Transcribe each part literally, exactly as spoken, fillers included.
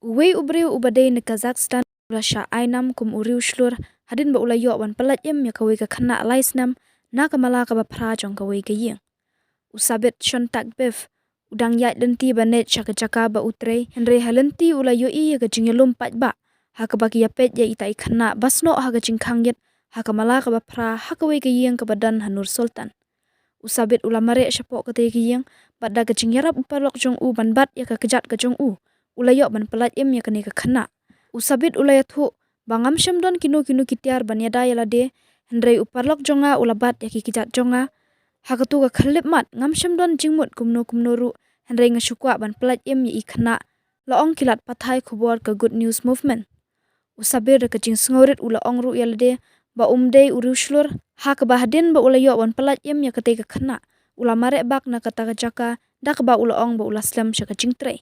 Uwei u briew uba dei na Kazakhstan u la shah ai nam kum u riewshlur hadien ba u la ïoh ban pyllait im ïa kawei ka khynnah lai snem na ka mala kaba phra jong kawei ka ïing. U Sabit Shontakbev u dang ïaid lynti ban leit sha ka jaka ba u trei, hynrei ha lynti u la ïohi ïa ka jingïalum paidbah ha kaba ki ïapeit ïa ita i khynnah ba snoh ha ka jingkhang ïit ha ka mala kaba phra ha kawei ka ïing kaba don ha Nur Sultan. U Sabit u la mareh shapoh katei ka ïing, bad da ka jingïarap u paralok jong u ban bat ïa ka kjat ka jong u, u la ïoh ban pyllait im ïa kane ka khynnah. U Sabit u la ïathuh ba ngam shym don kino kino ki tiar ban ïada ïa lade, hynrei u paralok jong nga u la bat ïa ki kjat jong nga. Ha kato ka khyllipmat ngam shym don jingmut kumno kumno ruh, hynrei nga shu kwah ban pyllait im ïa i khynnah, la ong ki lad pathai khubor ka Good News Movement. U Sabit da ka jingsngewrit u la ong ruh ïa lade ba um dei u riewshlur, ha kaba hadien ba u la ïoh ban pyllait im ïa katei ka khynnah, u la mareh bak na kata ka jaka, da kaba u la ong ba u la slem sha ka jingtrei.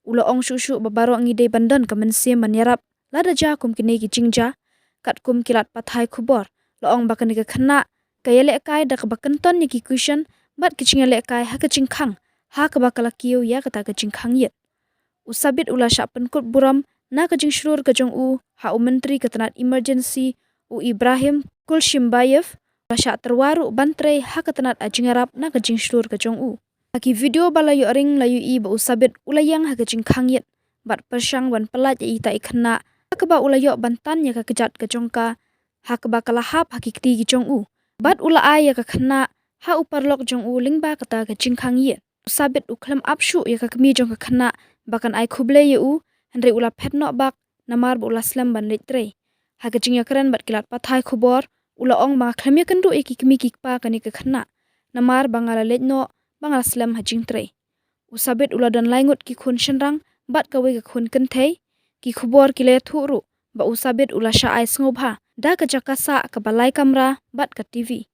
U la ong shuh shuh ba baroh ngi dei ban don ka mynsiem ban ïarap lada jia kum kine ki jingjia. Katkum ki lad pathai khubor la ong ba kane ka khynnah ka ïalehkai da kaba kynton ïa ki question bad ki jingïalehkai ha ka jingkhang, ha kaba ka la kiew ïa kata ka jingkhang ïit. U Sabit u la shah pynkut burom na ka jingshlur ka jong u ha u Myntri ka tnat Emergency, u Ibrahim Kulshimbayev, u la shah tyrwa ruh ban trei ha ka tnat a jingïarap na ka jingshlur ka jong u. Ha ki video ba la ïoh ring la ïohi ba u Sabit u la ïeng ha ka jingkhang ïit bad pyrshang ban pyllait ïa ita i khynnah, ha kaba u la ïoh ban tan ïa ka kjat ka jong ka, ha kaba ka la hap ha ki kti ki jong u. Bad u la ai ïa ka khynnah ha u paralok jong u lyngba kata ka jingkhang ïit. U Sabit u khlem ap shuh ïa ka kmie jong ka khynnah ba kan ai khublei ïa u, hynrei u la phet noh bak namar ba u la slem ban leit trei. Ha ka jingïakren bad ki lad pathai khubor, u la ong ba nga khlem ïakynduh ïa ki kmie ki kpa kane ka khynnah, namar ba nga la leit noh ba nga la slem ha jingtrei. U Sabit u la don lai ngut ki khun shynrang bad kawei ka khun kynthei. Ki khubor ki la ïathuh ruh ba u Sabit u la shah ai sngewbha da ka jaka sah kaba lai kamra bad ka TV.